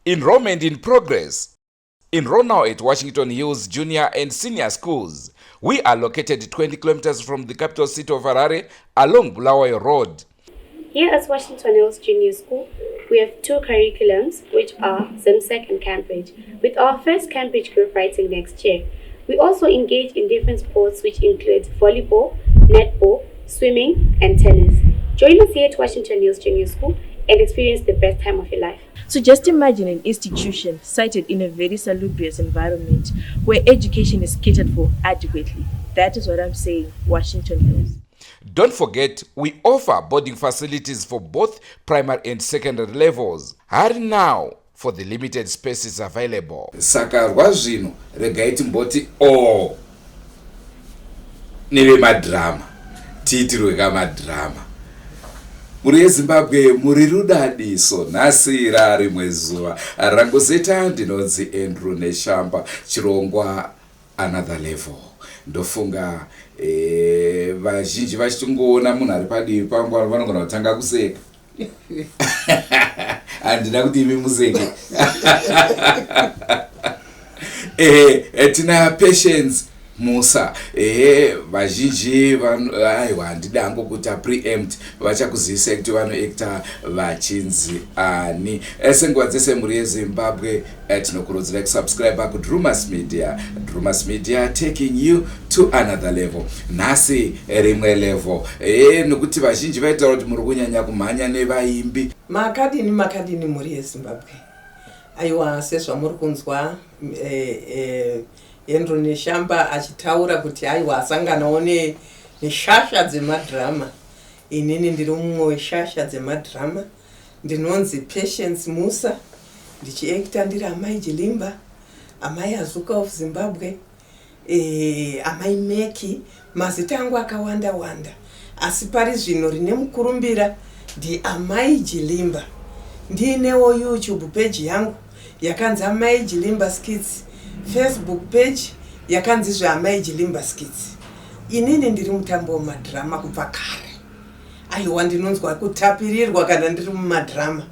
Enrollment in progress. Enroll now at Washington Hills Junior and Senior Schools. We are located 20 kilometers from the capital city of Harare along Bulawayo Road. Here at Washington Hills Junior School, we have two curriculums, which are ZIMSEC and Cambridge, with our first Cambridge group writing next year. We also engage in different sports, which include volleyball, netball, swimming, and tennis. Join us here at Washington Hills Junior School and experience the best time of your life. So just imagine an institution sited in a very salubrious environment where education is catered for adequately. That is what I'm saying, Washington Hills. Don't forget, we offer boarding facilities for both primary and secondary levels. Hurry now for the limited spaces available. Saka rwazvino regai timboti o oh, nevemadhirama tiitirwe kamadhirama. Mhuri yeZimbabwe muri rudadiso nhasi rarimwe zuva rangu zita ndinonzi Andrew Neshamba chirongwa another level ndofunga eh, vazhinji vachitongoona munhu ari padivi pangu vanogona kutanga kuseka handina kuti imi museke eh, eh, tina Patience Musa. Ehe, vazhinji aiwa, handidi hangu kuti preempt, vachakuzivisai kuti vanoacta vachinzi ani. Senguva dzese, mhuri yeZimbabwe, tinokurudzirai kusubscribe kuDrumas Media. Drumas Media, taking you to another level. Nhasi rimwe level, nokuti vazhinji vaitaura kuti muri kunyanya kumhanya nevaimbi. Makadini, makadini, mhuri yeZimbabwe? Aiwa, sezvamuri kunzwa Andrew Neshamba achitaura kuti aiwa, asanganawo neshasha dzemadhirama, inini ndiri mumwe weshasha dzemadhirama. Ndinonzi Patience Musa, ndichiacta ndiri Amai Jilimba, Amai Azuka of Zimbabwe, Amai Meki. Mazita angu akawanda wanda, asi pari zvino rine mukurumbira ndiAmai Jilimba. Ndiinewo YouTube page yangu yakanzi Amai Jilimba Skits, Facebook page yakanzi zveAmai Jilimba Skits. Inini ndiri mutambo wemadhirama kubva kare. Aiwa, ndinonzwa kutapirirwa kana ndiri mumadhirama.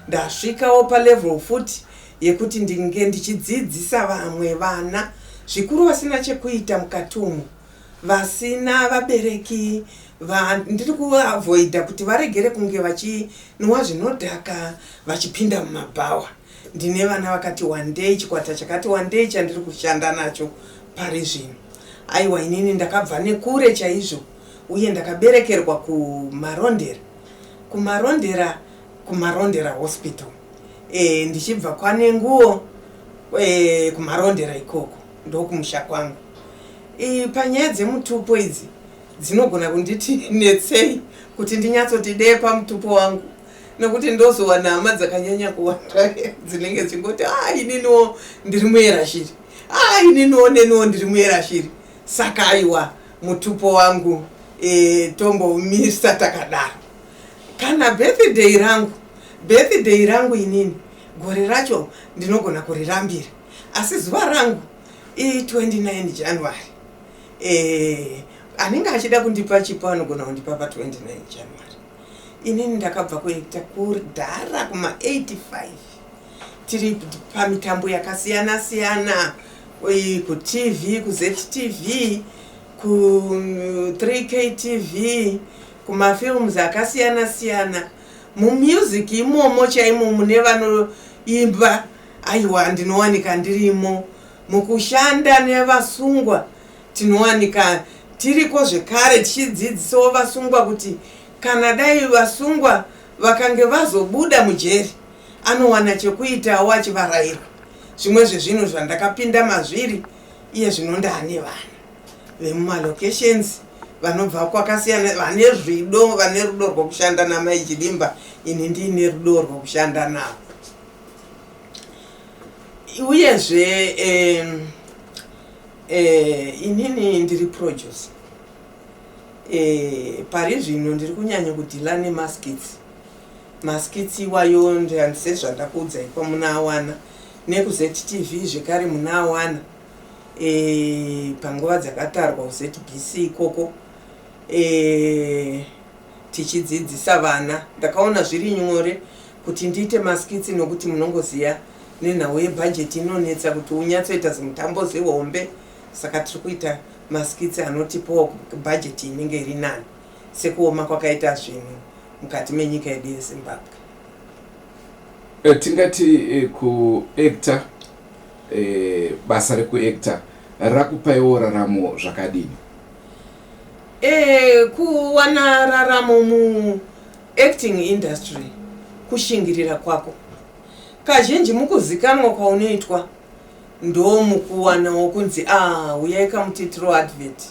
Ndasvikawo palevel futi yekuti ndinge ndichidzidzisa vamwe vana, zvikuru vasina chekuita mukati umu, vasina vabereki. Ndiri kuavoida kuti varegere kunge vachinwa zvinodhaka, vachipinda mumabhawa. Ndine vana vakati wandei, chikwata chakati wandei chandiri kushanda nacho pari zvino. Aiwa, inini ndakabva nekure chaizvo, uye ndakaberekerwa kuMarondera, kuMarondera, kuMarondera Hospital, ndichibva kwaNenguo, kuMarondera ikoko ndokumusha kwangu. Panyaya dzemutupo idzi dzinogona kunditi netsei kuti ndinyatsoti dee pamutupo wangu, nekuti ndozowana hama dzakanyanya kuwanda dzinenge dzichingoti, "A, ininiwo ndiri muyerashiri, a, ininiwo neniwo ndiri muyerashiri." Saka aiwa, mutupo wangu tombomisa takadaro. Kana birthday rangu, birthday rangu inini gore racho ndinogona kurirambira, asi zuva rangu i29 January. Anenge achida kundipa chipo anogona kundipa pa29 January. Inini ndakabva kuita kudhara kuma85, tiri pamitambo yakasiyana siyana, kuTV, kuZTV, ku3K TV, kumafilms akasiyana siyana, mumusic imomo chaimo mune vanoimba. Aiwa, ndinowanika ndirimo. Mukushanda nevasungwa tinowanika tiriko zvekare, tichidzidzisawo vasungwa kuti kana dai vasungwa vakange vazobuda mujeri, anowana chekuitawo achivarayirwa. Zvimwe zvezvinhu zvandakapinda mazviri. Iye zvino ndaane vana vemumalocations vanobva kwakasiyana, vane zvido, vane rudo rwokushanda naMai Jilimba. Ini ndiine rudo rwokushanda navo. Uyezve inini ndiri producer. Pari zvino ndiri kunyanya kudeala nemaskits. Maskits iwayo sezvandakuudzai, kwamunoawana nekuZTV zvekare munoawana, panguva dzakatarwa kuZBC ikoko, tichidzidzisa vana. Ndakaona zviri nyore kuti Kuti ndiite maskits nokuti munongoziva nenhau yebhajeti inonetsa kuti unyatsoita zimutambo zihombe, saka tiri kuita maskits anotipawo bhajeti inenge iri nani sekuoma kwakaita zvinhu mukati menyika yedu yeZimbabwe. Tingati kuacta, basa rekuacta rakupaiwo raramo zvakadini? Kuwana raramo muacting industry kushingirira kwako. Kazhinji mukuzikanwa kwaunoitwa ndo mukuwanawo kunzi, "Ah, uyai kamutiitiro advert,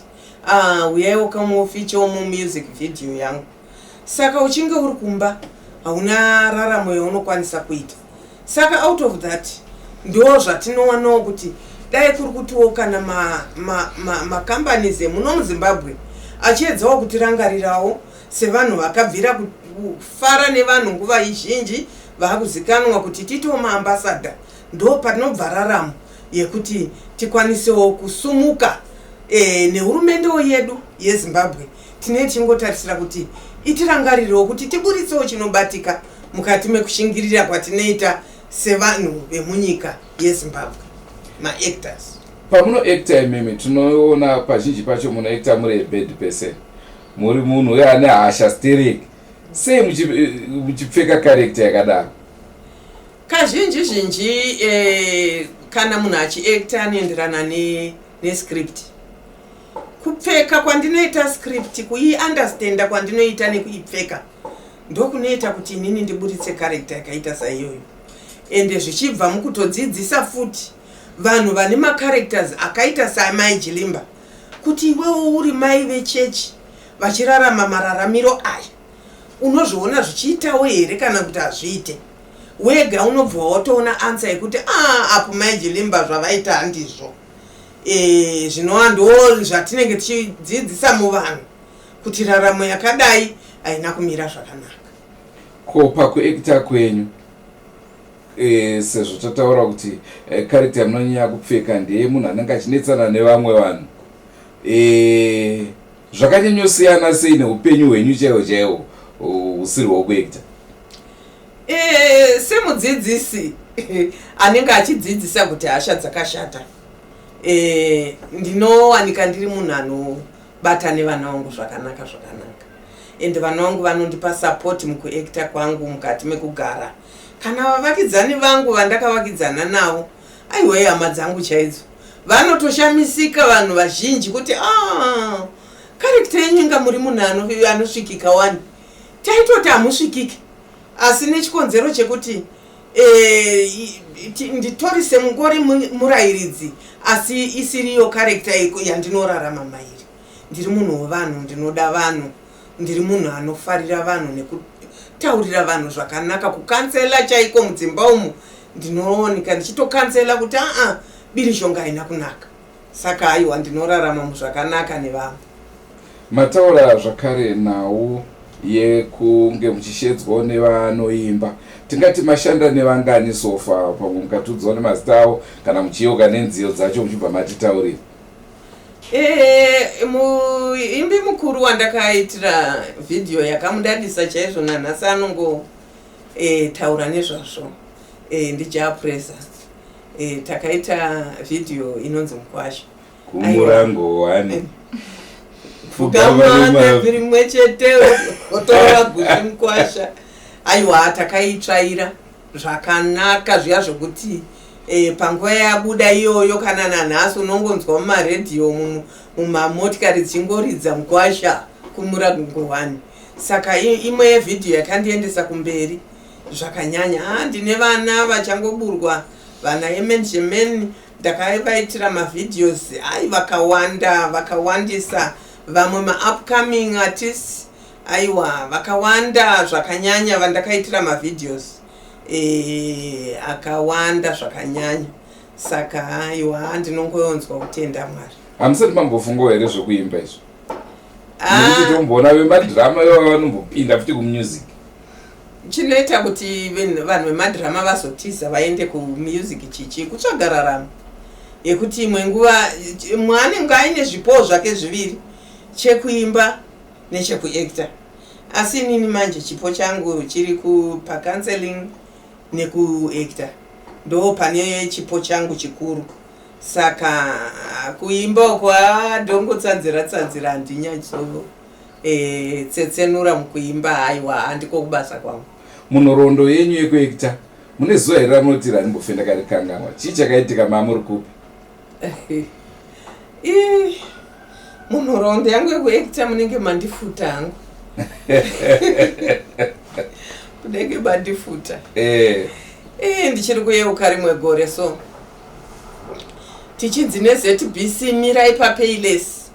ah, uyaiwo kamufeature mumusic video yangu." Saka uchinge uri kumba hauna raramo yaunokwanisa kuita. Saka out of that ndo zvatinowanawo kuti dai kuri kutiwo kana macompanies ma, ma emuno muZimbabwe achiedzawo kutirangarirawo sevanhu vakabvira kufara nevanhu nguva izhinji vaakuzikanwa kuti tiitewo maambassador, ndo patinobva raramo yekuti tikwanisewo kusumuka. Nehurumendewo yedu yeZimbabwe tinee tichingotarisira kuti itirangarirewo kuti tiburitsewo chinobatika mukati mekushingirira kwatinoita sevanhu vemunyika yeZimbabwe, maactors. Pamunoacta imimi, tinoona pazhinji pacho munoacta muri a bad person, muri munhu uye ane hasha sterek. Sei muchipfeka character yakadaro? Kazhinji zhinji kana munhu achiacta anoenderana nescript. Kupfeka kwandinoita script, kuiunderstanda kwandinoita nekuipfeka ndokunoita kuti inini ndiburitse character yakaita saiyoyo. Ende zvichibva mukutodzidzisa futi vanhu vane macharacters akaita samai Jilimba kuti iwewo uri mai vechechi vachirarama mararamiro aya, unozviona zvichiitawo here kana kuti hazviite? Wega unobva watoona answer yekuti a apo mai Jilimba zvavaita handizvo. Zvinova ndo zvatinenge tichidzidzisa muvanhu kuti raramo yakadai haina kumira zvakanaka. Ko pakuacta kwenyu, sezvo tataura kuti character yamunonyanya kupfeka ndeyemunhu anenge achinetsana nevamwe vanhu, zvakanyanyosiyana sei neupenyu hwenyu chaihwo chaihwo husiri hwokuacta? Semudzidzisi anenge achidzidzisa kuti hasha dzakashata, ndinowanika ndiri munhu anobata nevana vangu zvakanaka zvakanaka, ende vana vangu vanondipa support mukuacta kwangu mukati mekugara. Kana vavakidzani vangu vandakavakidzana navo, aiwa, hama dzangu chaidzo, vanotoshamisika vanhu vazhinji kuti, "A, character yenyu inga muri munhu anosvikika wani, taitoti hamusvikiki." Asi nechikonzero chekuti nditori semungori murayiridzi asi isiriyo character yandinorarama mairi. Ndiri munhu wevanhu, ndinoda vanhu, ndiri munhu anofarira vanhu nekutaurira vanhu zvakanaka. Kucounsela chaiko mudzimba umu ndinooneka ndichitocounsela kuti aa, birizhonga haina kunaka. Saka aiwa, ndinorarama muzvakanaka nevamwe. Mataura zvakare nhau yekunge muchishedzwawo nevanoimba. Tingati mashanda nevangani so far? Pamwe mukatiudzawo nemazita avo kana muchiyeuka nenziyo dzacho muchibva matitaurira. Muimbi mukuru wandakaitira vhidhiyo yakamudadisa chaizvo, nanhasi anongo taura nezvazvo, ndiJah Prayzah. Takaita vhidhiyo inonzi Mukwasha. Kumurango wani. Pfugama rimwe chete otora guti mukwasha. Aiwa, takaitsvaira zvakanaka zviya zvokuti panguva yabuda iyoyo, kana nanhasi unongonzwa mumaredhiyo, mumamotikari dzichingoridza Mukwasha kumurango wani. Saka imwe yevhidhiyo yakandiendesa kumberi zvakanyanya. Ha, ndine vana vachangoburwa, vana Emen Shemen, ndakavaitira mavideos. Ai, vakawanda, vakawandisa. Vamwe maupcoming artists, aiwa, vakawanda zvakanyanya vandakaitira mavideos akawanda zvakanyanya. Saka aiwa, ndinongoonzwa kutenda Mwari. Hamusati mambofungawo here zvekuimba izvo? Nekuti tomboona vemadhirama ivava vanombopinda futi kumusic. Chinoita kuti vanhu vemadhirama vazotiza vaende kumusic chichi kutsvaga raramo yekuti imwe nguva mwe anenge aine zvipowo zvake zviviri, chekuimba nechekuacta. Asi inini manje chipo changu chiri kupacounseling nekuactor, ndo pane chipo changu chikuru. Saka kuimba uko ndongotsanzira tsanzira, handinyatso tsetsenura mukuimba. Haiwa, handiko kubasa kwangu. Munhoroondo yenyu yekuacta, mune zuva here ramunoti randimbofe ndakarikanganwa? Chii chakaitika? Mamuri kupi? Munhoroondo yangu yekuacta munenge mandifuta hangu, munenge mandifuta. Ndichiri kuyeuka rimwe gore so, tichinzi neZBC, "Mirai paPayless,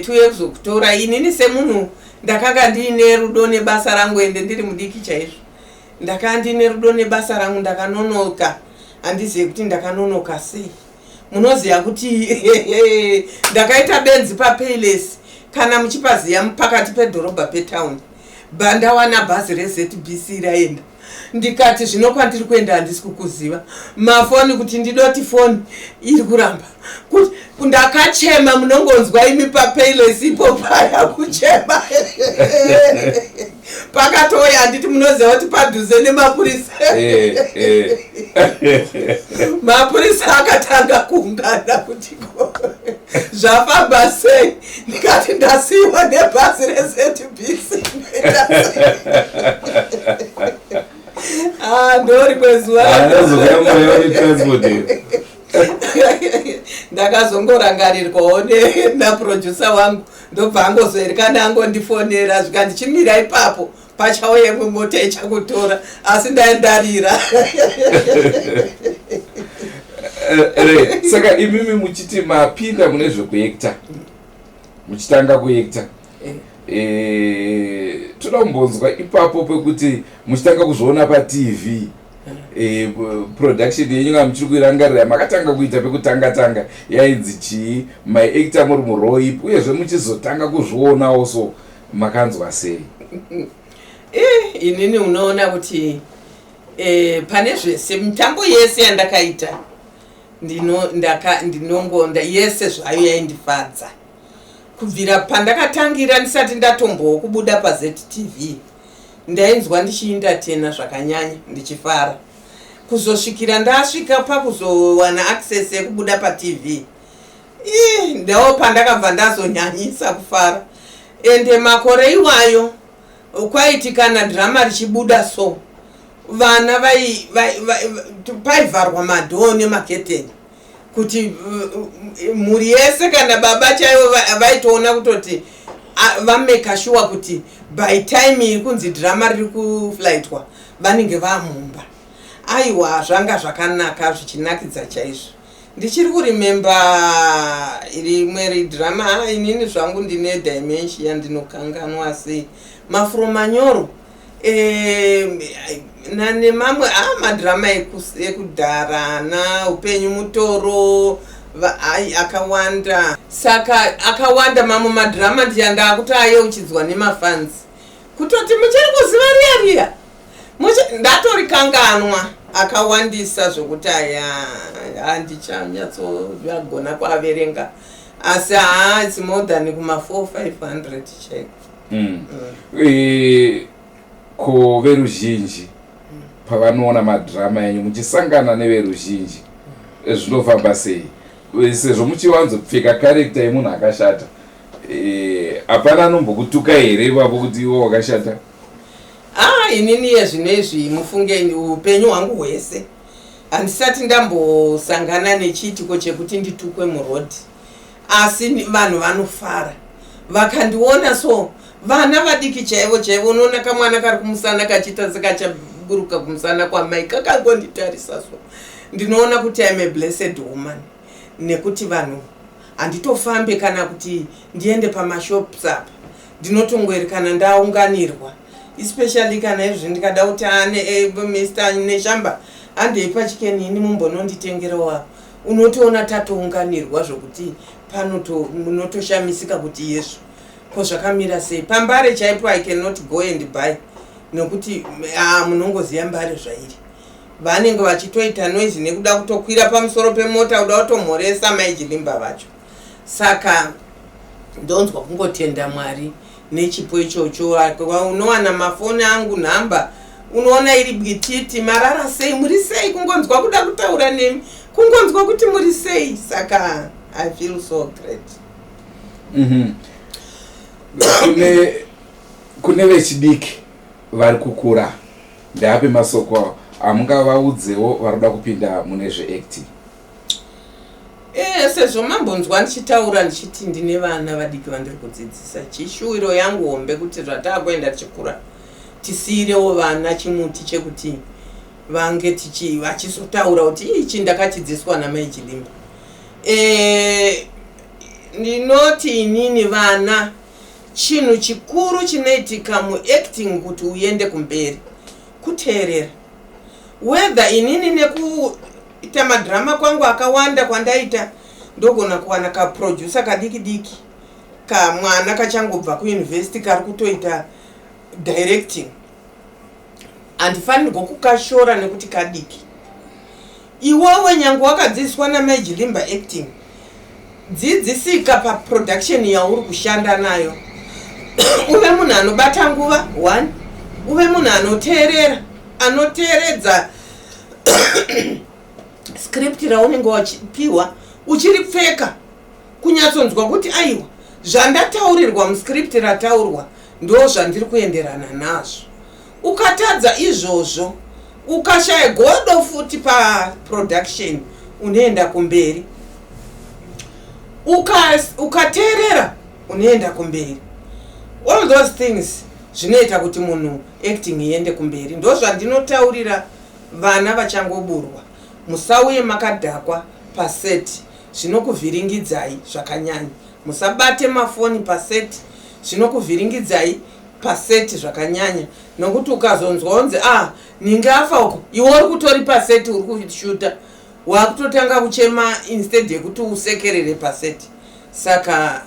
tiuye kuzokutora." Inini semunhu ndakanga ndiine rudo nebasa rangu, ende ndiri mudiki chaizvo, ndakanga ndiine rudo nebasa rangu, ndakanonoka. Handizive kuti ndakanonoka sei. Munoziva kuti ndakaita benzi paPayless, kana muchipaziva, pakati pedhorobha petown, bandawana bhazi reZBC raenda. Ndikati zvino kwandiri kuenda handisi kukuziva, mafoni kuti ndidoti foni iri kuramba. Kuti ndakachema, munongonzwa imi paPayless ipo paya kuchema pakatouya. Handiti munoziva kuti padhuze nemapurisa? Mapurisa akatanga kuungana kuti ko zvafamba sei. Ndikati ndasiyiwa nebhazi reZBC. Ah, ndo rimwe zuva. Andazouya mweya wetransport here? Ndakazongorangarirwawo naproducer wangu, ndobva angozoerekana angondifonera, zvikandichimira ipapo, pachauya imwe mota ichakutora, asi ndaendarira. Saka imimi muchiti mapinda mune zvekuacta, muchitanga kuacta, toda kumbonzwa ipapo pekuti muchitanga kuzviona paTV, production yenyu kana muchiri kuirangarira, makatanga kuita pekutanga tanga yainzi chii? Maiacta muri murole ipi? Uyezve muchizotanga kuzvionawo so, makanzwa sei? Inini unoona kuti pane zvese, mitambo yese yandakaita, ndinongonda yese zvayo yaindifadza. Kubvira pandakatangira, ndisati ndatombowo kubuda paZTV, ndainzwa ndichientertaina zvakanyanya, ndichifara, kuzosvikira ndasvika pakuzowana access yekubuda paTV. Ih, ndo pandakabva ndazonyanyisa kufara. Ende makore iwayo kwaiti kana dhirama richibuda so, vana paivharwa madoor nemaketeni kuti mhuri yese, kana baba chaivo vaitoona kutoti vamake sure kuti by time iri kunzi dhirama riri kuflightwa, vanenge vamumba. Aiwa, zvanga zvakanaka, zvichinakidza chaizvo. Ndichiri kuremember rimwe ridhirama. Inini zvangu ndine dementia, ndinokanganwa. Sei Mafuro Manyoro nemamwe madhirama ekudhara, naUpenyu Mutoro, ai akawanda. Saka akawanda mamwe madhirama ndichandaa ayeuchidzwa nemafans kutoti muchiri kuziva riya riya, ndatorikanganwa akawandisa zvokuti aya handichanyatsoagona kuaverenga, asi haa, it's more than kuma 4 500 chaiko. Ko veruzhinji pavanoona madhirama enyu, muchisangana neveruzhinji, zvinofamba sei, sezvo muchiwanzopfeka character yemunhu akashata? Hapana anombokutuka here ipapo kuti iwo wakashata? Ah, inini yezvino izvi, mufunge, upenyu hwangu hwese handisati ndambosangana nechiitiko chekuti nditukwe murodhi. Asi vanhu vanofara vakandiona so, vana vadiki chaivo chaivo. Unoona kamwana kari kumusana kachiita sekachaburuka kumusana kwamai, kakangonditarisa so, ndinoona kuti I'm a blessed woman, nekuti vanhu handitofambe kana kuti ndiende pamashops apa, ndinotongoeri kana ndaunganirwa, especially kana izvi ndikada kuti ane Mr Neshamba, handei paChicken Inn mumbononditengerawo apa, unotoona tatounganirwa zvokuti panoto munotoshamisika kuti yezvo ko zvakamira sei. Pambare chaipo I cannot go and buy, nekuti munongoziva Mbare zvairi, vanenge vachitoita noise nekuda kutokwira pamusoro pemota, kuda kutomhoresa maijilimba vacho. Saka ndonzwa kungotenda Mwari. Nechipo ichocho unowana mafoni angu, nhamba unoona iri bwititi, "Marara sei? Muri sei?" Kungonzwa kuda kutaura nemi, kungonzwa kuti muri sei. Saka I feel so great. Kune vechidiki vari kukura, ndeapi masoko amungavaudzewo vari kuda kupinda mune zveacting? Sezvo mambonzwa ndichitaura ndichiti ndine vana vadiki vandiri kudzidzisa, chishuwiro yangu hombe kuti zvataakuenda tichikura tisiyirewo vana chimuti chekuti vange vachizotaura kuti ichi ndakachidziswa naMai Jilimba. Ndinoti inini vana, chinhu chikuru chinoitika muacting kuti uende kumberi kuteerera. Whether inini nekuita madhirama kwangu akawanda kwandaita, ndogona kuwana kaproducer kadiki diki, kamwana kachangobva kuyunivhesiti kari kutoita directing, handifanirwa kukashora nekuti kadiki. Iwewe nyange wakadzidziswa naMai Jilimba acting, dzidzisika paproduction yauri kushanda nayo. Uve munhu anobata nguva one, uve munhu anoteerera, anoteeredza script raunenge wachipiwa, uchiripfeka kunyatsonzwa kuti aiwa, zvandataurirwa muscript rataurwa ndo zvandiri kuenderana nazvo. Ukatadza izvozvo, ukashaya godo futi paproduction, unoenda kumberi. Ukateerera unoenda kumberi. All those things zvinoita kuti munhu acting iende kumberi. Ndo zvandinotaurira vana vachangoburwa: musauye makadhakwa paset, zvinokuvhiringidzai zvakanyanya. Musabate mafoni paset, zvinokuvhiringidzai paset zvakanyanya, nokuti ukazonzwa unzi, "Ah, ninge afa uko," iwe uri kutori paset, uri kushuta, wakutotanga kuchema instead yekuti usekerere paset. Saka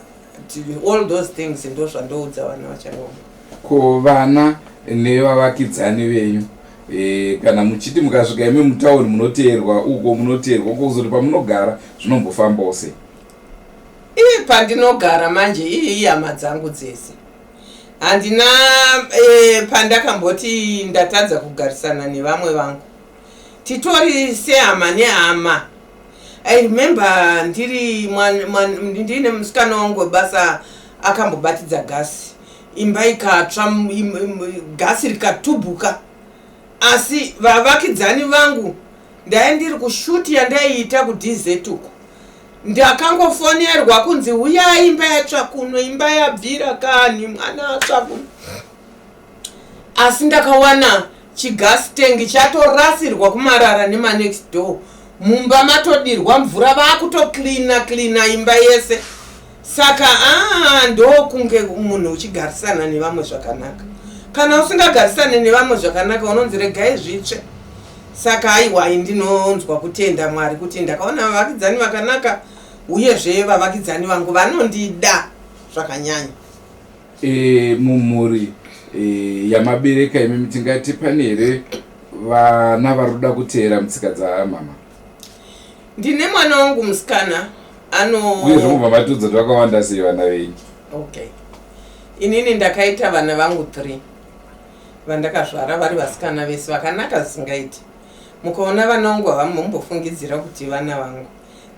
all those things ndo zvandoudza vana vachangoma. Ko vana nevavakidzani venyu, kana muchiti mukasvika imi mutauni munoteerwa uko, munoteerwa uko, kuzoti pamunogara zvinombofambawo sei? Ii, pandinogara manje, ii, ihama dzangu dzese. Handina pandakamboti ndatadza kugarisana nevamwe vangu. Titori sehama nehama. I remember ndiri ndine musikana wangu webasa akambobatidza gasi, imba ikatsva, gasi rikatubhuka, asi vavakidzani vangu, ndai ndiri kushoot yandaiita kuDZ uko, ndakangofonerwa kunzi, "Uyai, imba yatsva kuno, imba yabvira kani, mwana atsva kuno." Asi ndakawana chigas tank chatorasirwa kumarara nemanext door, mumba matodirwa mvura, vaakutocleana cleana imba yese. Saka aa, ndokunge munhu uchigarisana nevamwe zvakanaka. Kana usingagarisane nevamwe zvakanaka, unonzi regai zvitsve. Saka aiwa, ndinonzwa kutenda Mwari kuti ndakaona vavakidzani vakanaka, uyezve vavakidzani vangu vanondida zvakanyanya. Mumhuri yamabereka imimi, tingati pane here vana vari kuda kuteera mutsika dzamama? Ndine mwana wangu musikana ano Uye zvomubva matiudza kuti vakawanda sei vana venyu? Okay, inini ndakaita vana vangu 3 vandakazvara, vari vasikana vese, vakanaka zvisingaiti. Mukaona vana vangu havamumbofungidzira kuti vana vangu,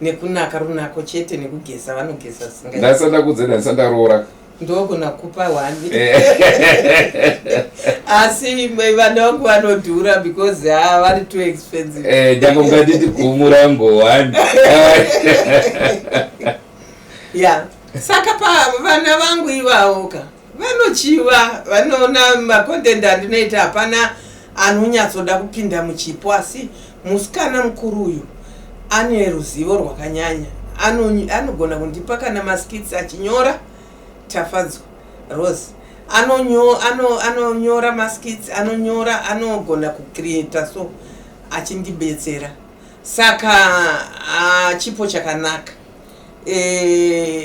nekunaka, runako chete, nekugeza, vanogeza zvisingaiti. Ndasanda kudza, ndasanda roora. Ndogona kupa one. Asi vana vangu vanodhura because ha, vari too expensive. Nyange mungatiti gumu rangu one. Ya, saka pa vana vangu ivavo ka, vanochiva, vanoona macontent andinoita. Hapana anonyatsoda kupinda muchipo, asi musikana mukuru uyu ane ruzivo rwakanyanya. Anogona kundipa kana maskits achinyora. Tafadzwa Rose anonyora maskits, anonyora, anogona kucreata, so achindibetsera. Saka chipo chakanaka.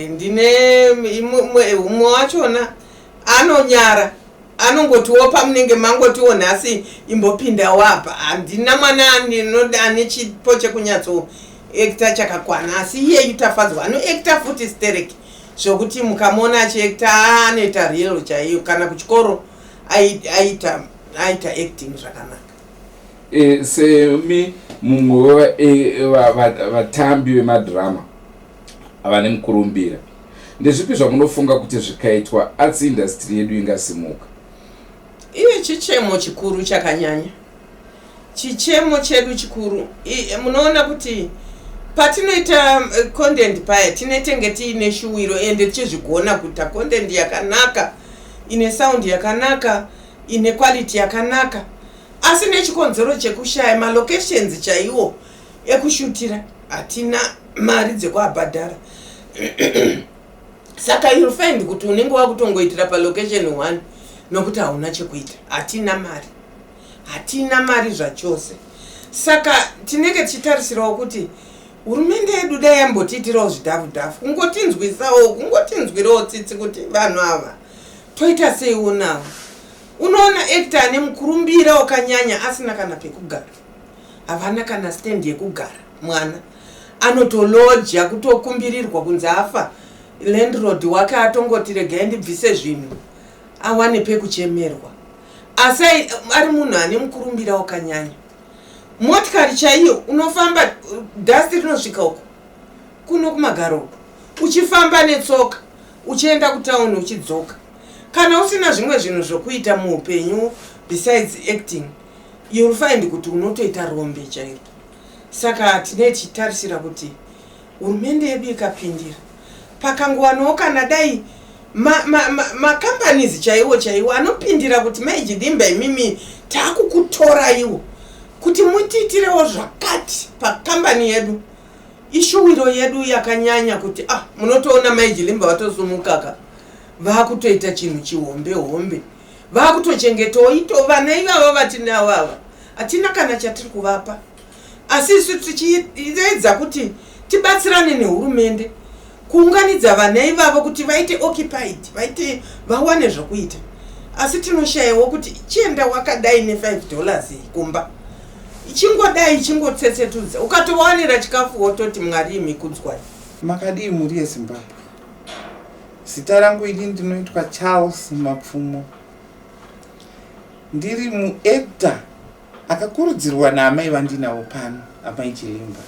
Ndine umwe wachona anonyara, anongotiwo pamunenge mangotiwo nhasi imbopindawo apa. Handina mwana ane chipo chekunyatsoacta chakakwana, asi iyeyu Tafadzwa anoacta futi sterek. Zvokuti mukamuona achiacta anoita real chaiyo. Kana kuchikoro aita aita acting zvakanaka. Semi mumwe wevatambi vemadhirama vane mukurumbira, ndezvipi zvamunofunga kuti zvikaitwa arts industry yedu ingasimuka? Iye chichemo chikuru chakanyanya, chichemo chedu chikuru, munoona kuti patinoita content paya tinetenge tiine shuwiro ende tichizvigona kuita content yakanaka, ine sound yakanaka, ine quality yakanaka, asi nechikonzero chekushaya malocations chaiwo ekushutira, hatina mari dzekuabhadhara. Saka you'll find kuti unenge wakutongoitira palocation one nokuti hauna chekuita. Hatina mari, hatina mari zvachose. Saka tinenge tichitarisirawo kuti hurumende yedu dai yambotiitirawo zvidhafu dhafu, kungotinzwisawo, kungotinzwirawo tsitsi kuti vanhu ava toita seiwo navo. Unoona actor ane mukurumbira wakanyanya asina kana pekugara, havana kana stand yekugara. Mwana anotoloja, kutokumbirirwa kunzi afa landlord wake atongoti regai ndibvise zvinhu awane pekuchemerwa, asi ari munhu ane mukurumbira wakanyanya. Motikari chaiyo unofamba, dust rinosvika uko kuno kumagaro uko, uchifamba netsoka uchienda kutauni uchidzoka. Kana usina zvimwe zvinhu zvokuita muupenyu besides acting, you'll find kuti unotoita rombe chairo. Saka tinee tichitarisira kuti hurumende yedu ikapindira pakangowanawo, kana dai macompanies chaiwo chaiwo anopindira kuti Mai Jilimba, imimi taakukutoraiwo kuti mutiitirewo zvakati pakambani yedu. Ishuwiro yedu yakanyanya kuti munotoona Mai Jilimba vatosumukaka, vakutoita chinhu chihombe hombe, vakutochengetawo ito vana ivava vatinavo ava. Hatina kana chatiri kuvapa, asi isu tichiedza kuti tibatsirane nehurumende kuunganidza vana ivavo kuti vaite occupied, vaite vawane zvokuita. Asi tinoshayiwo kuti chienda wakadai ne5 dollars kumba, ichingodai ichingotsetsetudza, ukatovawanira chikafu wototi Mwari imi kudzwai. Makadii mhuri yeZimbabwe? Zita rangu ini ndinoitwa Charles Mapfumo. Ndiri muactor akakurudzirwa naamai vandinavo pano, Amai Jilimba.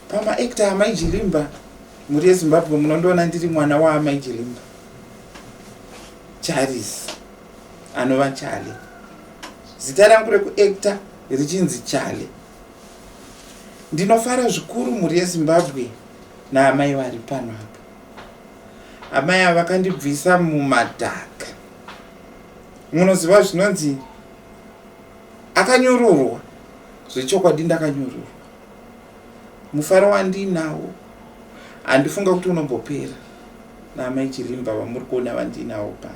Pamaactor Amai Jilimba, mhuri yeZimbabwe, munondiona ndiri mwana waAmai Jilimba, Charis anova Chale. Zita rangu rekuacta richinzi Chale. Ndinofara zvikuru, mhuri yeZimbabwe, naamai vari pano apa. Amai ava vakandibvisa mumadhaka. Munoziva zvinonzi akanyururwa, zvechokwadi ndakanyururwa. Mufaro wandinawo handifunga kuti unombopera naAmai Jilimba vamuri kuona vandinawo pano.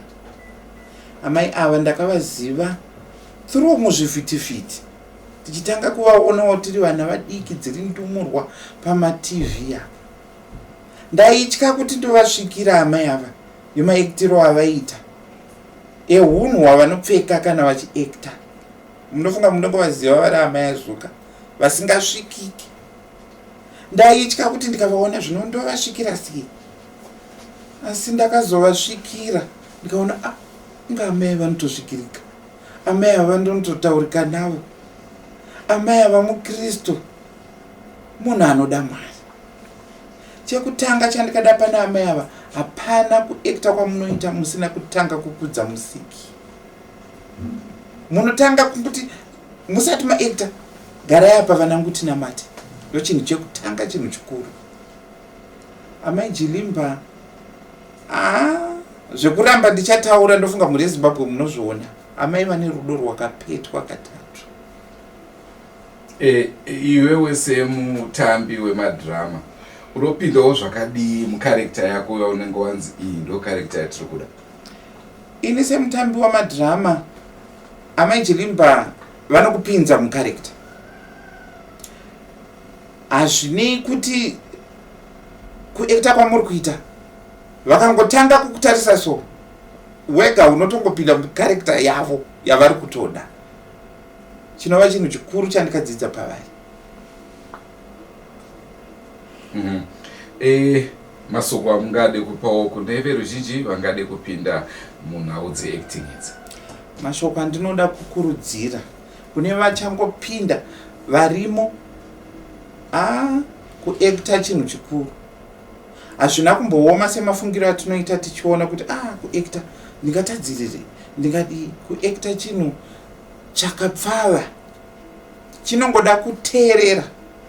Amai ava ndakavaziva through muzvivhitivhiti, tichitanga kuvaonawo tiri vana vadiki, dziri ndumurwa pamaTV apa. Ndaitya kuti ndovasvikira amai ava nemaactiro avaiita, ehunhu hwavanopfeka kana vachiacta. Munofunga munongovaziva vari amai azuka vasingasvikiki. Ndaitya kuti ndikavaona zvino ndovasvikira sei, asi ndakazovasvikira ndikaona, ah, inga amai vanotosvikirika, amai ava ndinototaurika navo, amai ava muKristu, munhu anoda Mwari. Chekutanga chandikada pana amai ava, hapana kuacta kwamunoita musina kutanga kukudza Musiki. Munotanga kuti musati maacta, garai apa vanangu tinamate. Ndo chinhu chekutanga, chinhu chikuru. Amai Jilimba, aa, zvekuramba ndichataura, ndofunga mhuri yeZimbabwe munozviona, amai vane rudo rwakapetwa katatu. Iwewe semutambi wemadhirama unopindawo zvakadii mucharacter yako yaunenge wanzi iyi ndo character yatiri kuda? Ini semutambi wamadhirama, Amai Jilimba vanokupinza mucharacter. Hazvinei kuti kuacta kwamuri kuita, vakangotanga kukutarisa so, wega unotongopinda mucharacter yavo yavari kutoda, chinova chinhu chikuru chandikadzidza pavari. E, masoko amungade kupawo kune veruzhinji vangade kupinda munhau dzeacting idzi? Mashoko andinoda kukurudzira kune vachangopinda varimo, a kuacta chinhu chikuru. Hazvina kumbooma semafungiro atinoita tichiona kuti a kuacta ndingatadzirire, ndingadii. Kuacta chinhu chakapfava, chinongoda kuteerera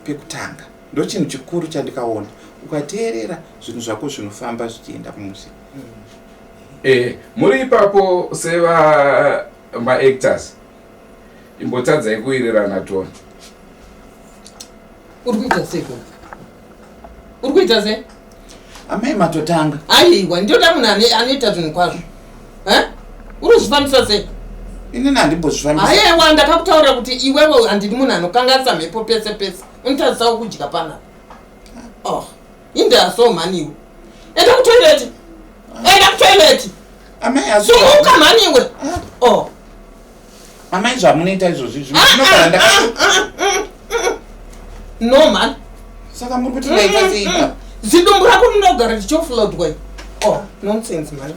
pekutanga. Ndochinhu chikuru chandikaona, ukateerera zvinhu zvako zvinofamba zvichienda kumusha. Muri ipapo seva maactors, imbotadzai kuwirirana toni. Uri kuita sei ko? Uri kuita sei? Amai, matotanga. Aiwa, ndinoda munhu anoita zvinhu kwazvo. Uri kuzvifambisa sei? Inini handimbozvifambisa. Aiwa, ndakakutaurira kuti iwewe handidi munhu anokanganisa mhepo pese pese. Unotarisawo kudya panapa. Oh, indaso mhani iwe. Enda kutoilet, enda kutoilet. Amai, asi Sumuka mhani iwe. Oh. Amai, zvamunoita izvozvi zvimwe zvinogara ndaka No mhani. Saka muri kuti ndaita sei ipapo? Zidumbu rako rinogara richoflodwa. Oh, nonsense mhani.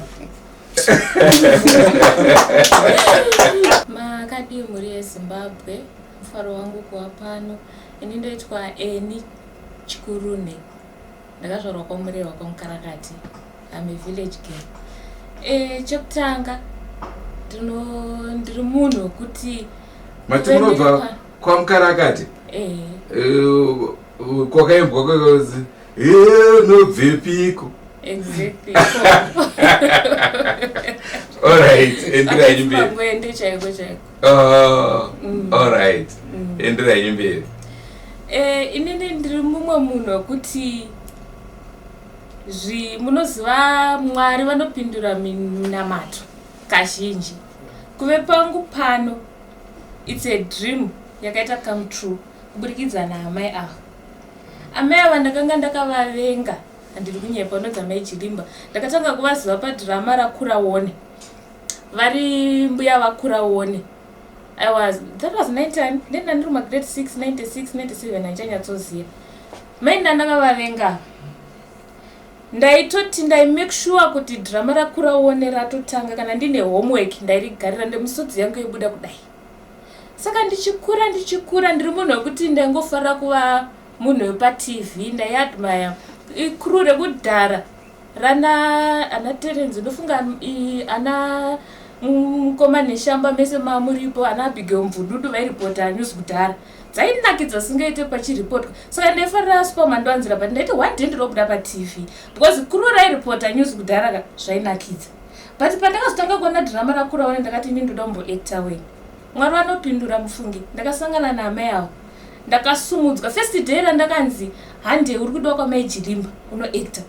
Makadii mhuri yeZimbabwe? Mufaro wangu kuva pano. Ini ndoitwa Eni Chikurune, ndakazvarwa kwaMurehwa, kwaMukarakati. Am a village girl. Chekutanga ndiri munhu wekuti Mati munobva kwaMukarakati? Eh. Kwakaimbwa kwakazi nobvepiko? Exactly. Alright, enderai mberi. Pamwende chaiko chaiko. Oh, alright, enderai mberi. Inini ndiri mumwe munhu wekuti munoziva Mwari vanopindura minamato kazhinji. Kuve pangu pano, it's a dream yakaita come true kuburikidza naamai ava. Amai ava ndakanga ndakavavenga, handiri kunyepa, unonzi Amai Jilimba. Ndakatanga kuvaziva padhirama raKuraone, vari mbuya vaKuraone. I was that was 9 then ndandiri magrade 6, 96, 97, handichanyatsoziva. Mai ndandakavavenga, ndaitoti ndaimake sure kuti dhirama raKuraone ratotanga, kana ndine homework ndairigarira, ndemisodzi yangu yobuda kudai. Saka ndichikura ndichikura, ndiri munhu wekuti ndaingofarira kuva munhu wepaTV. Ndaiadmire crew rekudhara rana ana Terence, ndofunga ana Mukoma Neshamba mese mamuripo, ana Abigail Mvududu vairipota news kudhara, dzainakidza singaite pachiripotwa. Saka ndaifarira Supermandoanzira, but ndaiti one day ndinobuda paTV because crew rairipota news kudhara ka zvainakidza. But pandakazotanga kuona dhirama raKuraone, ndakati ini ndoda kumboacta weni. Mwari vanopindura mufungi. Ndakasangana naamai avo, ndakasumudzwa. First day randakanzi hande, uri kudiwa kwaMai Jilimba unoacta,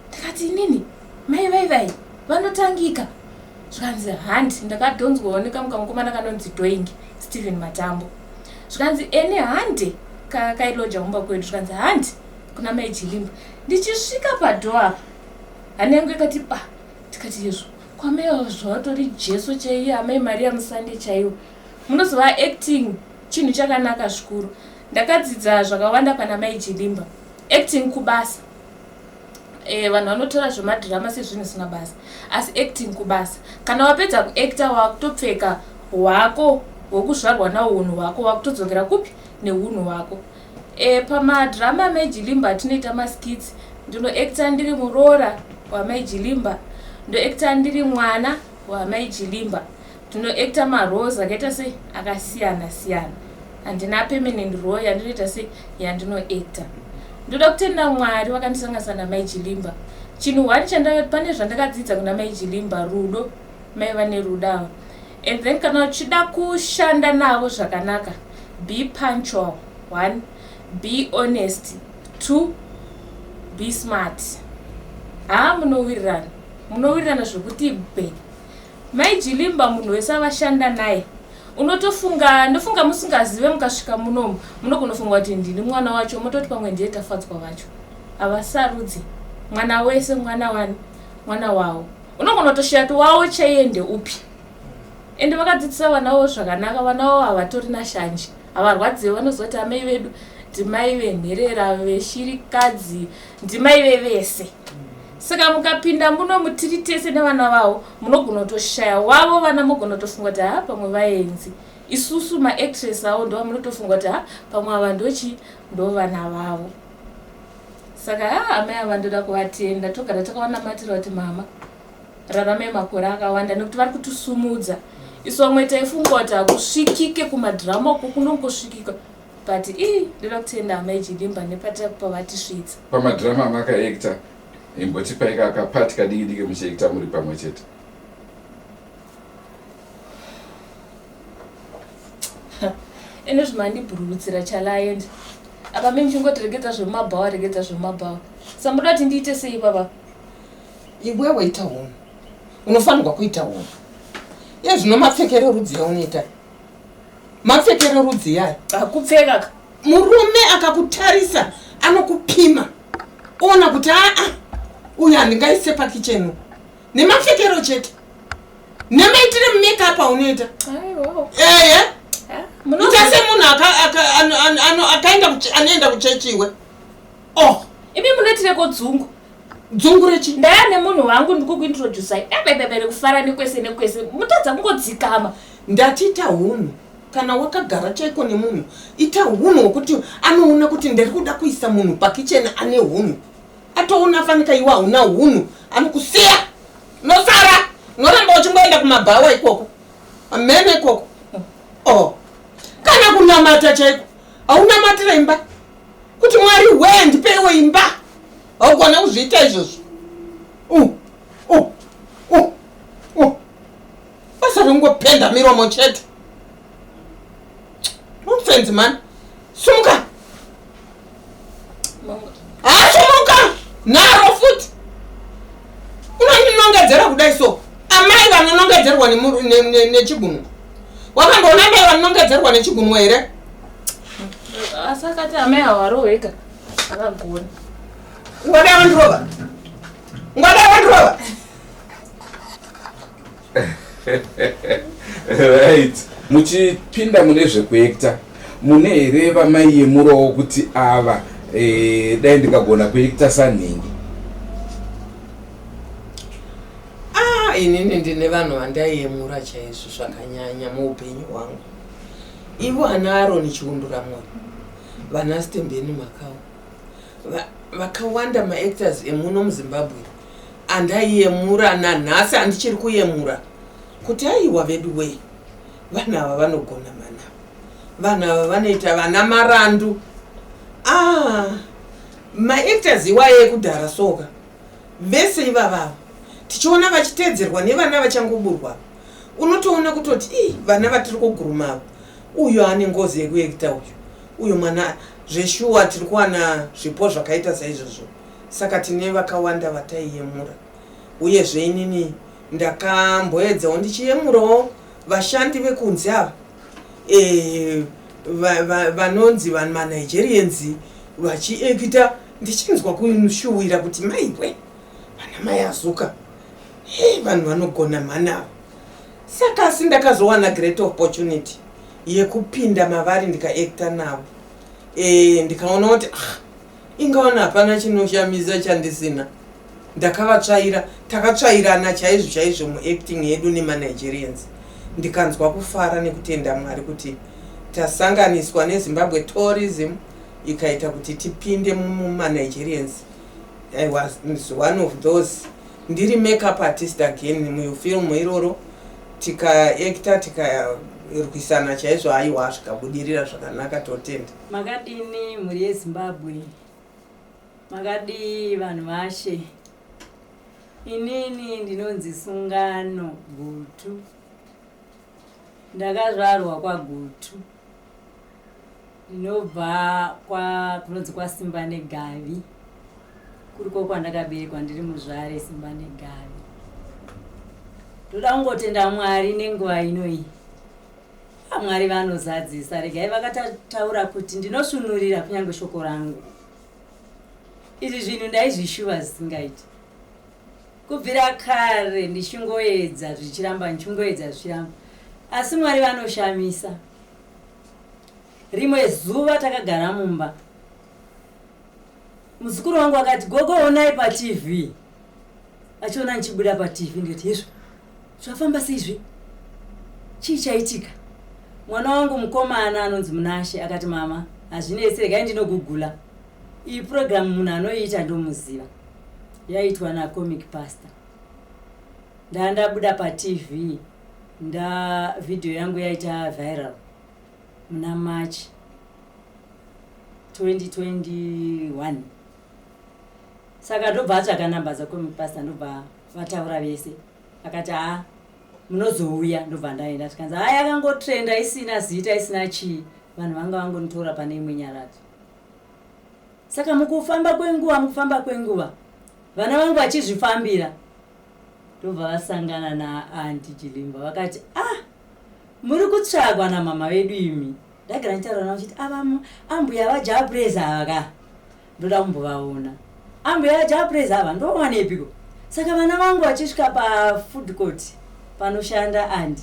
ndakati inini mai vai vanotangika. Zvikanzi handi. Ndakadhonzwawo nekamukamukomana kanonzi Doing Stephen Matambo. Zvikanzi ene hande, kailoja kumba kwedu. Zvikanzi handi kuna Mai Jilimba. Ndichisvika padoor apa, hana yangu ikati ba. Tikati izvo kwamai zvatori Jesu chaiye, Amai Maria Musande chaiwo. Munozova acting chinhu chakanaka zvikuru. Ndakadzidza zvakawanda pana Mai Jilimba. Acting kubasa. Vanhu vanotora zvemadhirama sezvinhu zvisina basa, asi acting kubasa. Kana wapedza kuacta, wakutopfeka hwako hwekuzvarwa nawo, unhu hwako, wakutodzokera kupi neunhu hwako. Pamadhirama aMai Jilimba atinoita maskits, ndinoacta ndiri muroora waMai Jilimba, ndoacta ndiri mwana waMai Jilimba. Tinoacta maroles akaita sei akasiyana siyana. Handina permanent role yandinoita sei yandinoacta. Ndoda kutenda Mwari vakandisanganisa naMai Jilimba. Chinhu one chanda pane zvandakadzidza kuna Mai Jilimba, rudo. Mai vane rudo ava. And then kana uchida kushanda navo zvakanaka, be punctual one, be honest two, be smart. Haa, munowirirana, munowirirana zvokuti be. Mai Jilimba munhu wese avashanda naye unotofunga, ndofunga musingazive, mukasvika munomu munogonofunga kuti ndini mwana wacho, mototi pamwe ndiye Tafadzwa vacho. Havasarudzi, mwana wese mwana wani mwana wavo. Unogona kutoshiya kuti wavo chaiye ndeupi. Ende vakadzidzisa vana vavo zvakanaka. Vana vavo havatori nashanje, havarwadziwe. Vanoziva kuti amai vedu Ndimai venherera, veshirikadzi, ndimai vevese. Saka mukapinda muno mutiri tese nevana vavo, munogona kutoshaya wavo vana, mogona kutofunga kuti ha pamwe vaenzi. Isusu maactress avo ndova munotofunga kuti ha pamwe ava ndochi ndovana vavo. Saka ha amai ava ndoda kuvatenda, togara takavanamatira kuti mama raramai makore akawanda nekuti vari kutisumudza. Isu vamwe taifunga kuti hakusvikike kumadhirama uko kunongosvikika, but ii ndoda kutenda amai Jilimba nepavatisvitsa. Pamadhirama amakaacta, imbotipai kapati kadiki diki muchiacta muri pamwe chete. Ene zvimandibhururutsira chalaendi apa mi muchingoti regedza zvemumabhawa, regedza zvemumabhawa. Samuda kuti ndiite sei baba? Iwewe ita hunhu, unofanirwa kuita hunhu. Iye zvino mapfekero rudzi yaunoita, mapfekero rudzi yayo Hakupfeka ka. Murume akakutarisa anokupima oona kuti aa uyu handingaise pakicheni nemapfekero chete nemaitire makeup aunoita. Aiwa. Ehe. Muno Ita semunhu akaenda anoenda kuchechi iwe. Oh. Imi munoitireko dzungu? Dzungu rechi? Ndaya nemunhu wangu, ndikukuintroducai ebebebere kufara nekwese nekwese, mutadza kungodzikama. Ndati ita hunhu. Kana wakagara chaiko nemunhu, ita hunhu hwekuti anoona kuti ndiri kuda kuisa munhu pakicheni ane hunhu. Atoona fanika iwe hauna hunhu, anokusiya, unosara unoramba uchingoenda kumabhawa ikoko, amene ikoko. Oh, kana kunamata chaiko haunamatira imba kuti Mwari wee ndipeiwo imba, haugona kuzviita izvozvo. Basa ringopenda miromo chete. Nonsense man. Sumuka. Asumuka naro futi. Unondinongedzera kudai so. Amai vanonongedzerwa nechigunwe. Wakamboona amai vanonongedzerwa nechigunwe here? Asi akati amai havarohweka, akagona. Ungadai wandirova. Ungadai wandirova. Right, muchipinda mune zvekuekta, mune here vamaiyemurawo kuti ava dai ndikagona kuekta sanhingi? Ah, inini ndine vanhu vandaiyemura chaizvo zvakanyanya muupenyu hwangu. Ivo ana Aroni Chiundura Moyo, vana Stembeni Makau, vakawanda maactors emuno muZimbabwe andaiyemura, nanhasi handichiri kuyemura kuti aiwa vedu wei, vanhu ava vanogona mana, vanhu ava vanoita vana marandu. Ah, maactors iwayo ekudhara soka vese ivavava tichiona vachiteedzerwa nevana vachangoburwa, unotoona kutoti ii vana vatiri kuguruma ava, uyu ane ngozi yekuekita, uyu mwana zveshuwa. Tiri kuwana zvipo zvakaita saizvozvo, saka tine vakawanda vataiyemura. Uyezve inini ndakamboedzawo ndichiyemurawo vashandi vekunze ava, vanonzi vanhu maNigerians vachiekita, ndichinzwa kushuwira kuti maiwe vana mai Azuka, hei, vanhu vanogona mhani ava. Saka asi ndakazowana great opportunity yekupinda mavari ndikaekta navo, ndikaona kuti ah, ingawana hapana chinoshamisa chandisina. Ndakavatsvaira, takatsvairana chaizvo chaizvo muacting yedu nemaNigerians, ndikanzwa kufara nekutenda Mwari kuti tasanganiswa neZimbabwe Tourism ikaita kuti tipinde mumaNigerians. I was one of those, ndiri makeup artist again mufilmu iroro, tikaekta tikarwisana chaizvo, aiwa, zvikabudirira zvakanaka, totenda. Makadini mhuri yeZimbabwe? Makadii vanhu vashe? Inini ndinonzi Sungano Gutu, ndakazvarwa kwaGutu, ndinobva kwa kunonzi kwaSimba Negavi, kuriko kwandakaberekwa, ndiri muzvare Simba Negavi. Ndoda kungotenda Mwari nenguva inoyi. Mwari vanozadzisa. Regai vakataura kuti ndinosvunurira kunyange shoko rangu. Izvi zvinhu ndaizvishuva zvisingaiti kubvira kare, ndichingoedza zvichiramba, ndichingoedza zvichiramba, asi Mwari vanoshamisa. Rimwe zuva takagara mumba. Muzukuru wangu akati gogo onai paTV. Achiona ndichibuda paTV ndikati hezvo zvafamba seizvi chii chaitika? Mwana wangu mukomana anonzi Munashe akati mama hazvinetsi regai ndinogugula iyi program munhu anoiita ndomuziva. Yaitwa naComic Pastor. Ndandabuda paTV nda video yangu yaita viral muna March 2021 saka ndobva atsvaka namba dzacomic pastor ndobva vataura vese akati haa munozouya ndobva ndaenda tikanzi haa yakangotrenda isina zita isina chii vanhu vanga vangonitora pane imwe nyaradzo saka mukufamba kwenguva mukufamba kwenguva vana vangu vachizvifambira ndobva vasangana naanti Jilimba vakati ah muri kutsvagwa namama vedu imi ndagara ndichitaura navo chiti ava ambuya vajapreza ava ka ndoda kumbovaona ambuya vajapreza ava ndowanepiko saka vana vangu vachisvika pafood court panoshanda andi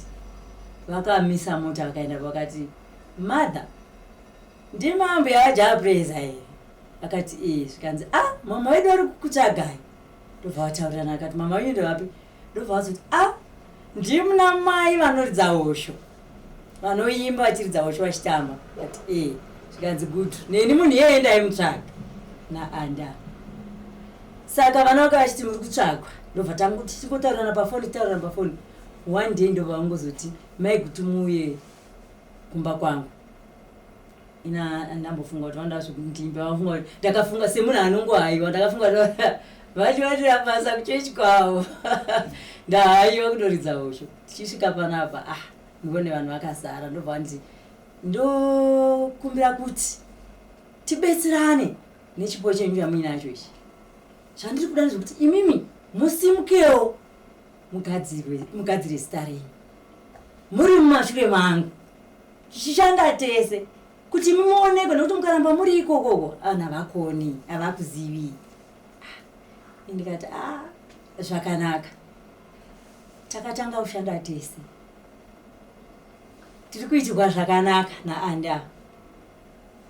vakamisa mota vakaenda vakati mother ndimi ambuya vajapreza here akati ee zvikanzi ah mama vedu vari kukutsvagai ndobva vataurirana akati mama venyu ndevapi ndobva vazoti a ah, ndimuna mai vanoridza hosho vanoimba vachiridza hosho vachitamba ati e eh, zvikanzi good neni munhu iyeye ndaimutsvaga naanda saka vana vaka vachiti muri kutsvagwa ndobva tanguti tichingotaurirana pafoni titaurirana pafoni one day ndobva vangozoti mai kuti muuye kumba kwangu ina ndambofunga kuti vanoda zvekundimba vafunga kuti ndakafunga semunhu anongohaiwa ndakafunga kuti vachivatira basa kuchechi kwavo ndahaiwa kutoridza hosho tichisvika panapa ah ndivone vanhu vakazara ndobva vanditi ndokumbira kuti tibetserane nechipo chenyu chamuinacho ichi zvandiri kuda ndezvekuti imimi musimukewo mugadzire zita renyu muri mumashure mangu tichishanda tese kuti imi muonekwe nekuti mukaramba muri ikokoko vanhu havakoni havakuzivi ah, ndikati a ah, zvakanaka takatanga kushanda tese tiri kuitirwa zvakanaka naandi ava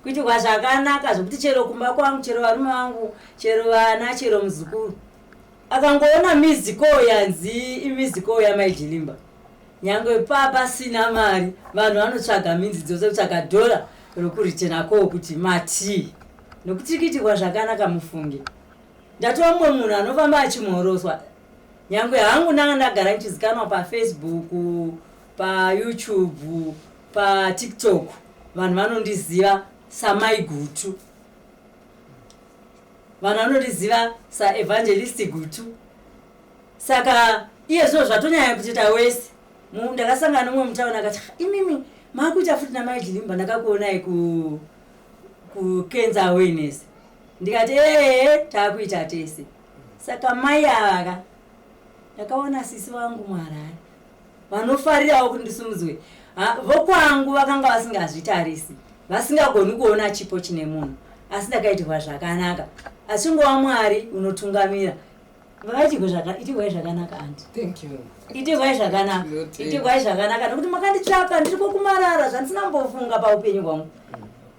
kuitirwa zvakanaka zvekuti chero kumba kwangu chero varume vangu chero vana chero muzukuru akangoona miziko yanzi imiziko yamaijilimba Nyangwe pa pasina mari vanhu vanotsvaga minzi dzose kutsvaga dhora rokuritena koo kuti matii nokuti kuitirwa zvakanaka mufunge ndatova mumwe munhu anofamba achimhoroswa nyangwe hangu ndanga ndagara ndichizikanwa pafacebook payoutube patiktok vanhu vanondiziva samai gutu vanhu vanondiziva saevangelist gutu Saka iye zvino zvatonyanya kutoita wese. Ndakasangana nomumwe mutauni akati imimi makuita futi namai Jilimba ndakakuonai ku kucancer awareness. Ndikati ee takuita tese. Saka mai ava ka ndakaona sisi vangu muHarare vanofarirawo kuti ndisimudzwe. Vokwangu vakanga vasingazvitarisi vasingagoni kuona chipo chine munhu asi ndakaitirwa zvakanaka. Asi ngova Mwari unotungamira Itirwai zvakanaka anti. Thank you. Itirwai zvakanaka. Itirwai zvakanaka nekuti makanditsvaka ndiri kokumarara zvandisina kumbofunga paupenyu hwangu.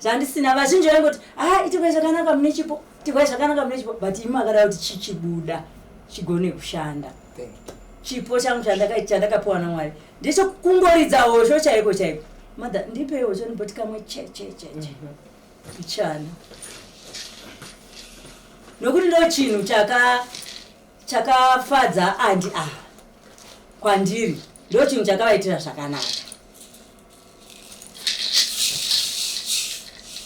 Zvandisina vazhinji vaingoti ah itirwai zvakanaka mune chipo. Itirwai zvakanaka mune chipo but imi makada kuti chichibuda chigone kushanda. Thank you. Chipo changu chandakapiwa naMwari ndechokungoridza hosho chaiko chaiko. Mother ndipei hosho ndiboti kamwe che che che che. Ichana. Nokuti ndo chinhu chaka chakafadza andi ava kwandiri ndo chinhu chakavaitira zvakanaka.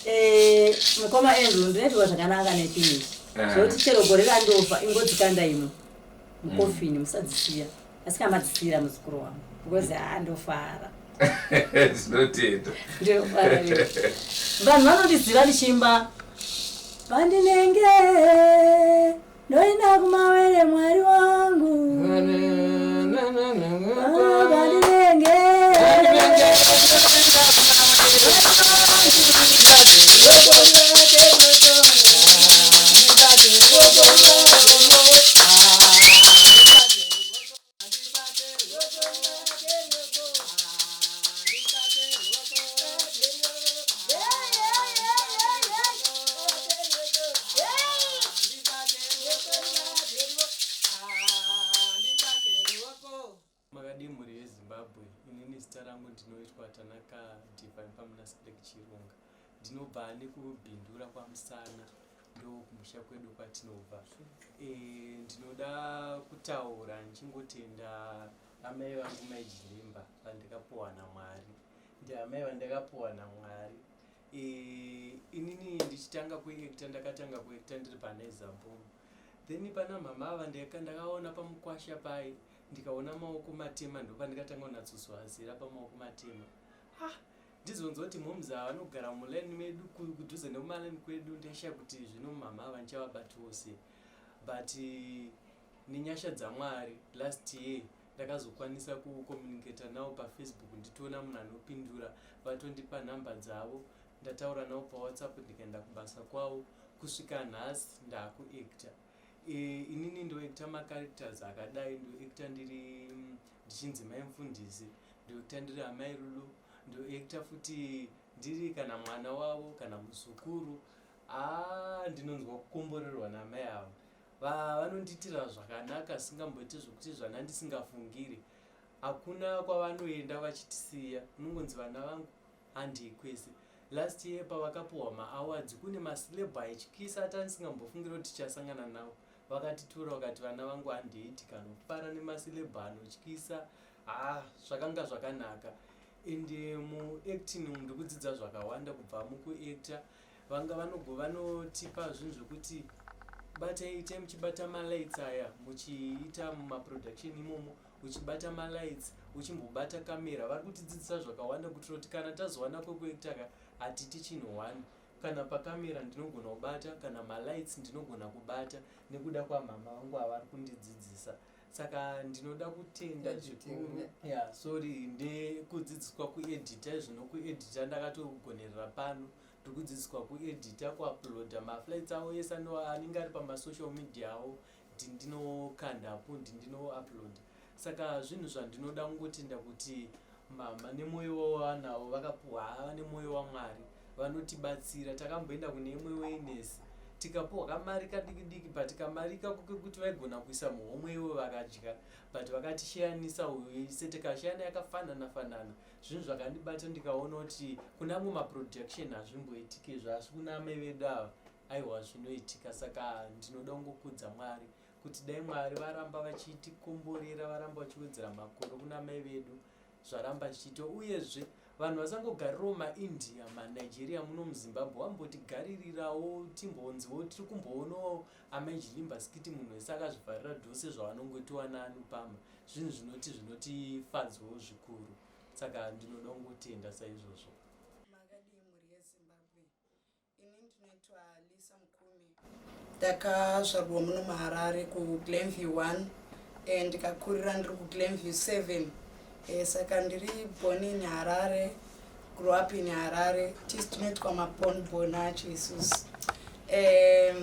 Eh, mukoma Andrew ndinoitirwa zvakanaka nechinhu ichi eh. zvekuti chero gore randofa ingodzikanda imwe mukofini musadzisiya asi kana madzisiyira muzukuru wangu because haa ndofara Tinotenda. Ndofara vanhu vanondiziva ndichiimba pandinenge ndoenda kumawere mwari wangu pandinenge Tanaka Divine paMunaSilek Chirunga. Ndinobva nekuBindura kwaMusana ndokumusha kwedu kwatinobva. E, ndinoda kutaura ndichingotenda amai vangu mai Jilimba vandakapuwa naMwari. Ndiamai vandakapuwa naMwari. E, inini ndichitanga kuekta ndakatanga kuekta ndiri paNaizaboom. Then pana mhamha ava ndakaona pamukwasha pai ndikaona maoko matema ndopandikatanga kunatsozoazira pamaoko matema. Ha, ndizonzwa kuti moms ava vanogara muline medu kudhuze nekumaline kwedu ndaishaya kuti zvino mhamha ava ndichavabatiwo sei. But nenyasha dzaMwari last year ndakazokwanisa kucommunicata navo pafacebook nditoona munhu anopindura vatondipa nhamba dzavo ndataura navo pawhatsapp ndikaenda kubasa kwavo kusvika nhasi ndakuacta. E, inini ndoacta macharacters akadai ndoacta ndiri ndichinzi mai mufundisi ndoacta ndiri amai Lulu ndoacta futi ndiri kana mwana wavo kana muzukuru. Haa ndinonzwa kukomborerwa namai ava vanondiitira zvakanaka singamboiti zvekuti zvana ndisingafungiri hakuna kwavanoenda vachitisiya unongonzi vana vangu handei kwese. Last year pavakapuhwa maawards kune maceleb aityisa atandisingambofungiri kuti tichasangana nawo vakatitora vakati vana vangu handei tikanofara nemaceleb anotyisa. Haa zvakanga zvakanaka ende muacting umu ndikudzidza zvakawanda kubva mukuacta. Vanga vanogo vanotipa zvinhu zvekuti batai itai muchibata malights aya muchiita mumaproduction imomo uchibata malights uchimbobata kamera vari kutidzidzisa zvakawanda kuitira kuti kana tazowana kwekuacta ka hatiti chinhu one kana pakamera ndinogona kubata kana malights ndinogona kubata nekuda kwamhama vangu avari kundidzidzisa saka ndinoda kutenda zvikuru ya sorry ndekudzidziswa kuedita zvino kuedita ndakatogonerera pano ndiri kudzidziswa kuedita kuuploada maflights avo ese anenge ari pamasocial media avo ndinokandapo ndinouploada saka zvinhu zvandinoda kungotenda kuti mama nemwoyo wavanawo vakapuwa hava nemwoyo wamwari vanotibatsira takamboenda kune imwe wainesi tikapuwa kamari kadiki diki but kamari kako kekuti vaigona kuisa muhomwe ivo vakadya but vakatishiyanisa se tikashiyana yakafanana fanana zvinhu zvakandibata ndikaona kuti kune amwe maproduction hazvimboitiki izvo asi kuna amai vedu ava aiwa zvinoitika saka ndinoda kungokudza mwari kuti dai mwari varamba vachitikomborera varamba vachiwedzera makore kuna amai vedu zvaramba zvichiita uyezve vanhu vasangogarirawo maindia manigeria muno muzimbabwe vambotigaririrawo timbonziwo tiri kumboonawo amai jilimba skiti munhu wese akazvivharira dhose zvavanongotiwa naanupama zvinhu zvinoti zvinotifadzawo zvikuru saka ndinoda kungotenda saizvozvo. Makadii mhuri yeZimbabwe? Ini ndinoitwa Lisa Mukumi. Ndakazvarwa muno muHarare kuGlenview 1 eh, ndikakurira ndiri kuGlenview 7 eh, saka ndiri born in Harare, grew up in Harare. Tisu tinoitwa mabon bon acho isusu. Eh,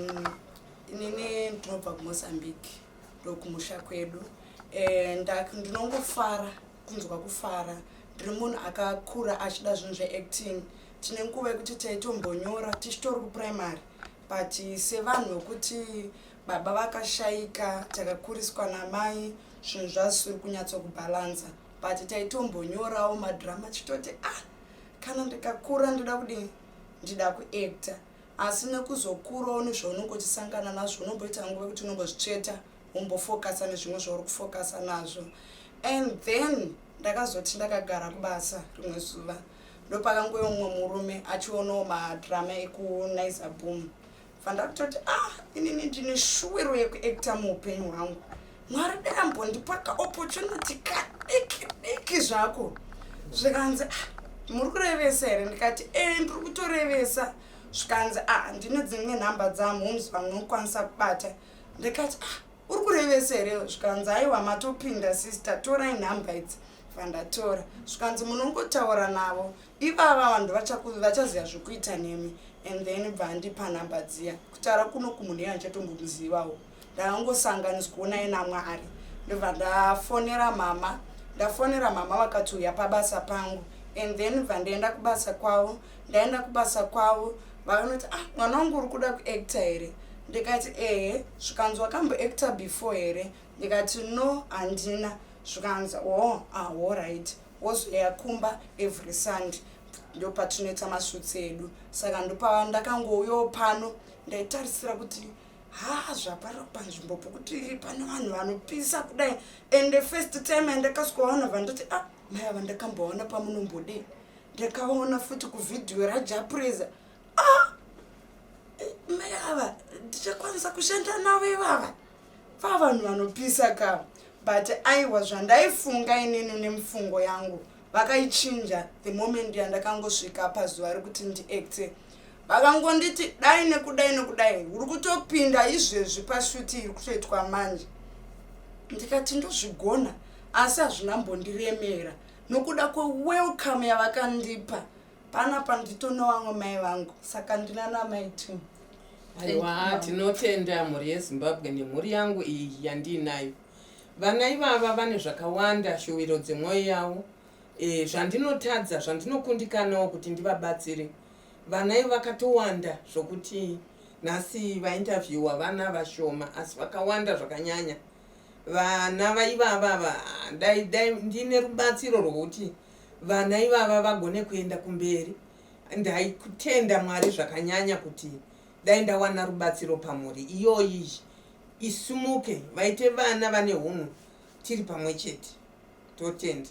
inini ndinobva kuMozambique ndokumusha kwedu. Eh, ndinongofara kunzwa kufara ndiri munhu akakura achida zvinhu zveacting tine nguva yekuti taitombonyora tichitori kuprimary but sevanhu vekuti baba vakashaika takakuriswa namai zvinhu zvazvisiri kunyatsokubhalansa but taitombonyorawo madrama tichitoti ah kana ndikakura ndoda kudii ndida kuacta asi nekuzokurawo nezvaunenge uchisangana nazvo unomboita nguva yekuti unombozvitsveta wombofokasa nezvimwe zvauri kufokasa nazvo and then ndakazoti ndakagara kubasa rimwe zuva ndopakangouya mumwe murume achionawo madrama ekunaiza boom bva ndakutoti ah inini ndine shuwiro yekuacta muupenyu hwangu mwari dai ambondipa kaopportunity kadiki diki zvako zvikanzi ah muri kurevesa here ndikati e ndiri kutorevesa zvikanzi ah ndine dzimwe nhamba dzamhomes vanokwanisa kubata ndikati ah uri kurevesa here zvikanzi aiwa matopinda sister torai nhamba idzi vandatora zvikanzi munongotaura navo ivava vanhu vachaziva zvekuita nemi and then bva andipa nhamba dziya kutaura kuno kumunhu iye andichatombomuzivawo ndakangosanganiswawo naye namwari ndobva ndafonera mama ndafonera mama vakati uya pabasa pangu and then bva ndaenda kubasa kwavo ndaenda kubasa kwavo vakanoti ah mwana wangu uri kuda kuacta here ndikati ehe zvikanzi wakamboacta before here ndikati no handina zvikanzi oh ah alright. Wozouya kumba every Sunday ndopatinoita mashoots edu. Saka ndopandakangouyawo pano ndaitarisira kuti ha zvapari panzvimbo pokuti pane vanhu vanopisa kudai. And the first time yandakasvikovaona vandoti ah mai ava ndakambovaona pamunombodii. Ndakavaona futi kuvhidhiyo raJapreza. Ah mai ava ndichakwanisa kushanda navo ivava. Pavanhu vanopisa ka. But aiwa zvandaifunga inini nemufungo yangu vakaichinja the moment yandakangosvika pazuva rekuti ndiacte. Vakangonditi dai nekudai nekudai uri kutopinda izvezvi pashuti iri kutoitwa manje. Ndikati ndozvigona asi hazvina mbondiremera nokuda kwewelcome yavakandipa. Panapa nditono vamwe mai vangu saka ndina namai two. Aiwa tinotenda mhuri yeZimbabwe nemhuri yangu iyi yandiinayo. Vana ivava vane zvakawanda shuviro dzemwoyo yavo e, zvandinotadza zvandinokundikanawo kuti ndivabatsire. Vana ivo vakatowanda zvokuti nhasi vainterviewa vana vashoma asi vakawanda zvakanyanya. Vana vaivava ava dai dai ndine rubatsiro rwokuti vana ivava vagone kuenda kumberi. Ndaikutenda Mwari zvakanyanya kuti dai ndawana rubatsiro pamhuri iyoyi isumuke vaite vana vane hunhu tiri pamwe chete. Totenda.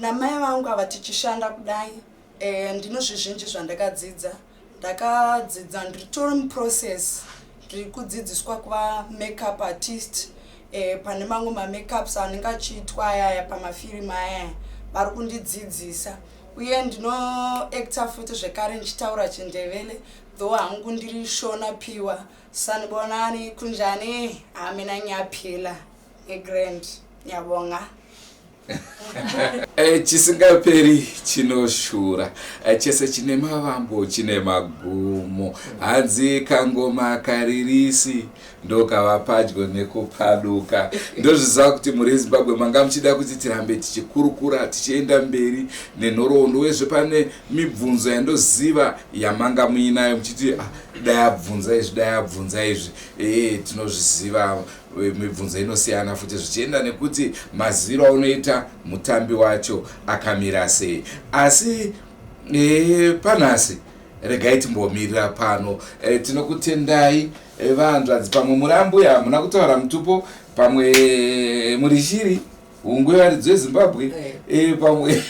Namai vangu ava tichishanda kudai eh, ndino zvizhinji zvandakadzidza. Ndakadzidza ndiritori muprocess, ndiri kudzidziswa kuva makeup artist eh, pane mamwe mamakeups anenge achiitwa ayaya pamafirimu ayaya vari kundidzidzisa uye ndinoacta futi zvekare ndichitaura chindevele though hangu ndiri shona piwa sanibonani kunjani amina nyaphila ngegrand nyabonga. Eh, chisingaperi chinoshura eh, chese chine mavambo chine magumo hanzi kangoma karirisi ndokava padyo nekupaduka ndozviziva kuti mhuri yezimbabwe manga muchida kuti tirambe tichikurukura tichienda mberi nenhoroondo uyezve pane mibvunzo yandoziva yamanga muinayo muchiti ah, dai abvunza izvi dai abvunza izvi ee tinozviziva mibvunzo inosiyana futi zvichienda nekuti maziviro aunoita mutambi wacho akamira sei asi e, panhasi regai timbomirira pano e, tinokutendai e, vahanzvadzi pamwe muri ambuya hamuna kutaura mutupo pamwe muri shiri hungwe varidzi vezimbabwe e, pamwe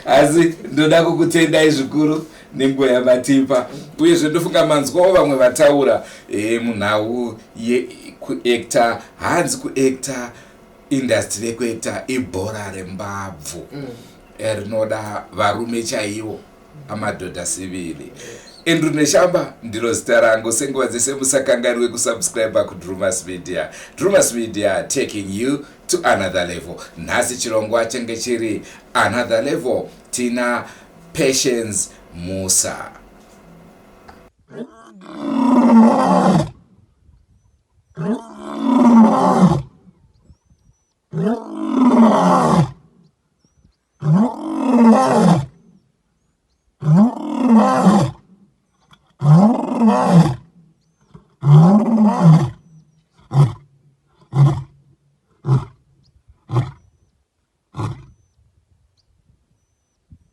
asi ndoda kukutendai zvikuru nenguva yamatipa uyezve ndofunga manzwawo vamwe vataura e, munhau yekuacta hanzi kuacta industry yekuacta ibhora rembabvu mm. Rinoda varume chaivo amadhodha sivili. Andrew Neshamba ndiro zita rangu senguva dzese musakanganwe kusubscribe kuDrumas Media. Drumas Media taking you to another level. Nhasi chirongwa chenge chiri another level tina Patience Musa.